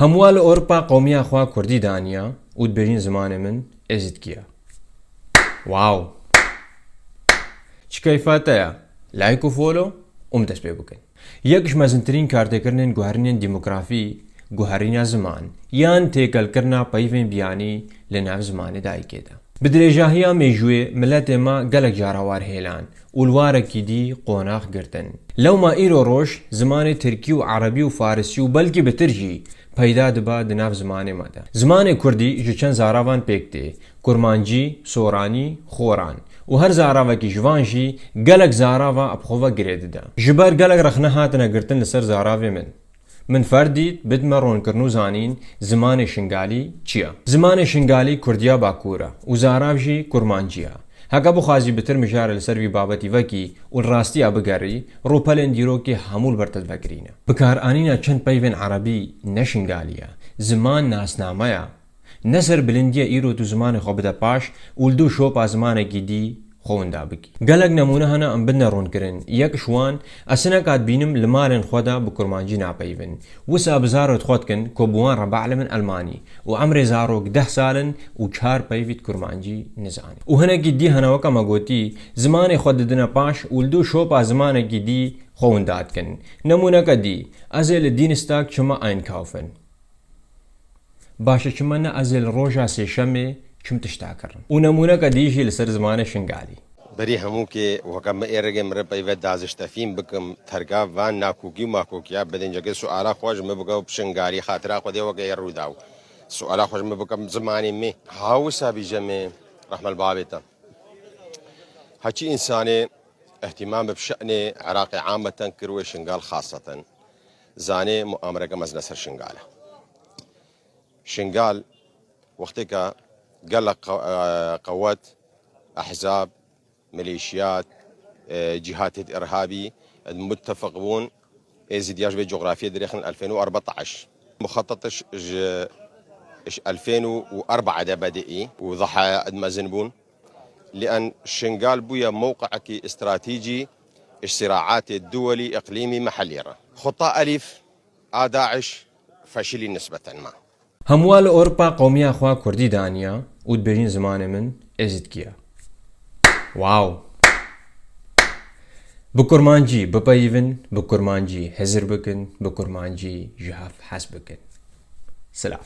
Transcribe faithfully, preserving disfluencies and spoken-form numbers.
Hemû li Ewropa qewmiya xwe kurdî daniya û dibêjin zimanê min êzidkî ye. Wow! Çi keyfa te ye? Like û follow û min dest pê bikin. Yek ji mezintirîn kartêkirinên guherînên demografî, guherîna ziman, yan têkelkirina peyvên biyanî li nav zimanê dayikê de. Bi dirêjahiya mêjûyê miletê me gelek cara war hêlan û li warekî dî qonax girtin. Lewma îro roj zimanê tirkî û erebî û farisî û belkî bitir jî peyda dibe di nav zimanê me de. Zimanê kurdî ji çend zaravan pêk tê, kurmancî, soranî, xoran û her zaravekî ji van jî gelek zarava bi xwe ve girê dide. Ji ber gelek rexne hatine girtin li ser zaravê min. Min fer dît, bidime ronkirin û zanîn zimanê şingalî çi ye. Zimanê şingalî kurdiya bakur e û zarav jî kurmancî ye. Heke bixwazî bitir mijare li ser vî babetî vekî û li rastiya bigerî, rûpelên dîrokê hemû li ber te divekirîne. Bikaranîna çend peyvên erebî ne şingalî ye, ziman nasname ye. Ne ser bilindiya îro tu zimanê xwe bide paş û li dû şopa zimanekî dî xwe winda bikî. Gelek nemûne hene em bidine ronkirin. Yek ji wan, ez hineka dibînim li malên xwe de bi kurmancî napeyivin. Wisa bi zarot xwe dikin ku bi wan re bielimin elmanî û emrê zarok deh sal in û çar peyvî di kurmancî nizanin. Û hinekî dî hene weke me gotî, zimanê xwe didine paş û li dû şopa zimanekî dî xwe winda dikin. Nemûneke dî, ez ê li Dienstag çime Einkaufen. Baş e, çima ne ez ê li roja sêşemê çim tişta kirin? Û nemûneke dî jî li ser zimanê şingalî. Berî hemûkê weke min ê regê min re peyve daziştefîn bikim, terka van nakokî û makokiya bidin. Cekê suala xwe ji min bike bi şingalî, xatira Xwedê weke yê Rûdaw. Suala xwe ji min bike bi zimanê me. Ha wisa bîje me, rehme li bavê te. Heçî însanê îhtîmam bi şe'nê Iraqê ameten kir wê Şingal xaseten. Zanê muamereke mezin e ser Şingal e. Şingal wextêka gelek qe-, e, qewet, ehzab, milîşiyat, e, cîhatêt irhabî, e, muttefeq bûn, êzîdiya ji vê cografiyê dirêxin elfên û arbateş. Muxetet ji, ji elfên û arba de bedî û daha mezin bûn. Lîen Şingal bûye mewqeekî stratejî ji siraatê duwelî, iqlîmî, mehellî re. Xuta Elîf a DAIŞ feşilî nisbeten me. Hemû li Ewropa qewmiya xwe kurdî daniya û dibêjin zimanê min êzidkî ye. Wow! Bi kurmancî bipeyivin, bi kurmancî hizir bikin, bi kurmancî ji hev hez bikin. Silav.